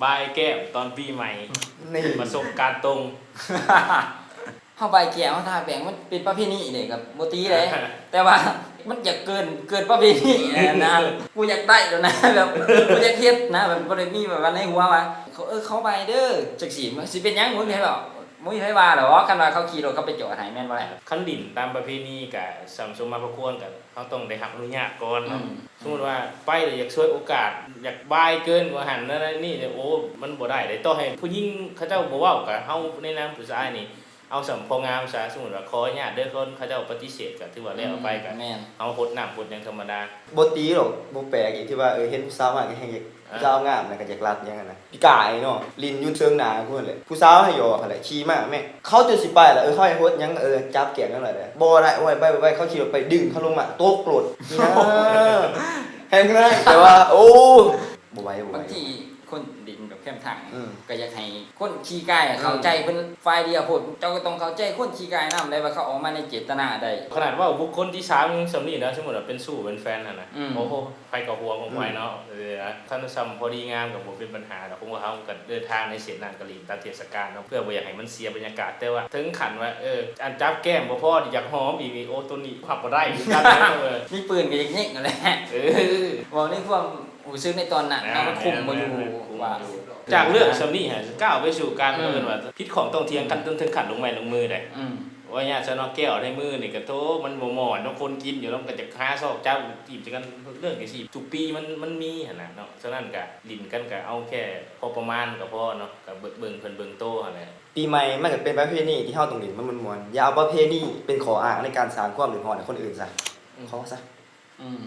ບາຍແກ້ມຕອນປີໃໝ່ ນີ້ ປະສົບການຕົງ. ເຮົາບາຍແກ້ມ ເຮົາທາແປ້ງ ມັນເປັນປະເພນີເດ້ ກໍບໍ່ຕີເດ້ ແຕ່ວ່າມັນຢາກເກີນ ເກີນປະເພນີນະ ກູຢາກໄດ້ແລ້ວນະ ແບບກູຢາກເຮັດນະ ແບບບໍ່ໄດ້ມີແບບວ່າໃນຫົວວ່າ ເອີ ເຂົາບາຍເດີ ຈັ່ງຊີ້ ມັນຊິເປັນຫຍັງ ບໍ່ມີໃຜເວົ້າ ບໍ່ມີໃຜວ່າດອກ ຄັນວ່າເຂົາຂີ່ລົດເຂົາໄປຈອດໃຫ້ ແມ່ນບໍ່ລະ? ຄັນຫຼິ້ນຕາມປະເພນີກະສ່ຳສົມມາພາຄວນ ກະເຮົາຕ້ອງໄດ້ຮັບອະນຸຍາດກ່ອນເນາະ. ອືມ ສົມມຸດວ່າໄປແລ້ວຢາກສວຍໂອກາດ ຢາກບາຍເກີນກວ່າຫັ້ນນັ້ນນີ້ ໂອ້ ມັນບໍ່ໄດ້ເດ້ ຕໍ່ໃຫ້ຜູ້ຍິງເຂົາເຈົ້າບໍ່ເວົ້າ ກະເຮົາໃນນາມຜູ້ຊາຍນີ້ ເອົາສ່ຳພໍງາມຊະ ສົມມຸດວ່າຂໍອະນຸຍາດເດີ ຄົນເຂົາເຈົ້າປະຕິເສດ ກະຖືວ່າແລ້ວໄປ ກະ ອືມ ແມ່ນ ເຮົາຫົດນ້ຳຫົດຫຍັງທຳມະດາ. ບໍ່ຕີດອກ ບໍ່ແປກອີກທີ່ວ່າ ເອີ ເຫັນຜູ້ສາວງາມກໍແຮ່ງຢາກ ອ່າ ຜູ້ສາວງາມນະກໍຢາກລັດຫຍັງຫັ້ນນະ. ປີກາຍເນາະ ຫຼິ້ນຢູ່ເທິງໜ້າພຸ້ນແຫຼະ ຜູ້ສາວໃຫ້ຢອກຫັ້ນແຫຼະ ຂີ່ມາແມ່ ເຂົາຈົນຊິໄປລະ ເອີ ເຂົາໃຫ້ຫົດຫຍັງ ເອີ ຈັບແກ້ມຫຍັງລະ ບໍ່ໄດ້ ໂອ້ຍ ໄປ ໄປ ເຂົາຂີ່ລົດໄປດຶງເຂົາລົງມາ ຕົກໂລດ ແຮ່ງຮ້າຍ ແຕ່ວ່າ ໂອ້ ບໍ່ໄຫວ ບໍ່ໄຫວ. ບາງທີຄົນຫຼິ້ນແບບແຄມທາງ ອືມ ກໍຢາກໃຫ້ຄົນຂີ່ກາຍເຂົ້າໃຈ ອືມ ເພິ່ນຝ່າຍດຽວໂພດ ເຈົ້າກໍຕ້ອງເຂົ້າໃຈຄົນຂີ່ກາຍນຳໄດ້ວ່າເຂົາອອກມາໃນເຈດຕະນາໃດ. ຂະໜາດເວົ້າບຸກຄົນທີສາມຍັງສ່ຳນີ້ນະ ສົມມຸດວ່າເປັນຊູ້ເປັນແຟນຫັ້ນນະ ອືມ ໂອ້ໂຫ ໃຜກໍຫົວຂອງໃຜເນາະ ອືມ ເອີ ຄັນສ່ຳພໍດີງາມກໍບໍ່ເປັນບັນຫາດອກ ເພາະວ່າເຮົາກໍເດີນທາງໃນເສັ້ນນັ້ນກໍຫຼິ້ນຕາມເທດສະການເນາະ ເພື່ອບໍ່ຢາກໃຫ້ມັນເສຍບັນຍາກາດ ແຕ່ວ່າເຖິງຂັ້ນວ່າ ເອີ ອັນຈັບແກ້ມບໍ່ພໍ ຢາກຫອມອີກນີ້ ໂອ້ ໂຕນີ້ຮັບບໍ່ໄດ້ຄືກັນເນາະ ເອີ ມີປືນກໍຢາກຍິງຫັ້ນແຫຼະ ເອີ ເວົ້າໃນຄວາມຮູ້ສຶກໃນຕອນນັ້ນເນາະ ອ່າ ມັນຄຸມບໍ່ຢູ່ ແມ່ນໆໆ ຄຸມບໍ່ຢູ່ ວ່າ ຈາກເລື່ອງສ່ຳນີ້ຫັ້ນ ກ້າວໄປສູ່ການ ອືມ ເອີ້ນວ່າຜິດຂ້ອງຕ້ອງຖຽງກັນ ອືມ ຈົນເຖິງຂັ້ນລົງໄມ້ລົງມືໄດ໋ ອືມ ວ່າຍາດຊະເນາະ ແກ້ວໃນມືນີ້ກໍໂທ້ ມັນບໍ່ໝໍ້ເນາະ ຄົນກິນຢູ່ແລ້ວມັນກໍຈະຄາຊອກຈັບ ຈີບໃສ່ກັນ ເລື່ອງຈັ່ງຊີ້ທຸກປີມັນ ມັນມີຫັ້ນນະເນາະ. ສະນັ້ນກະຫຼິ້ນກັນກະເອົາແຄ່ພໍປະມານກໍພໍເນາະ ກະເບິ່ງ ເບິ່ງເພິ່ນເບິ່ງໂຕຫັ້ນແຫຼະ. ປີໃໝ່ມັນກະເປັນປະເພນີທີ່ເຮົາຕ້ອງຫຼິ້ນ ມັນມ່ວນໆ ຢ່າເອົາປະເພນີເປັນຂໍ້ອ້າງໃນການສ້າງຄວາມເດືອດຮ້ອນໃຫ້ຄົນອື່ນຊະ ອືມ ຂໍຊະ ອືມ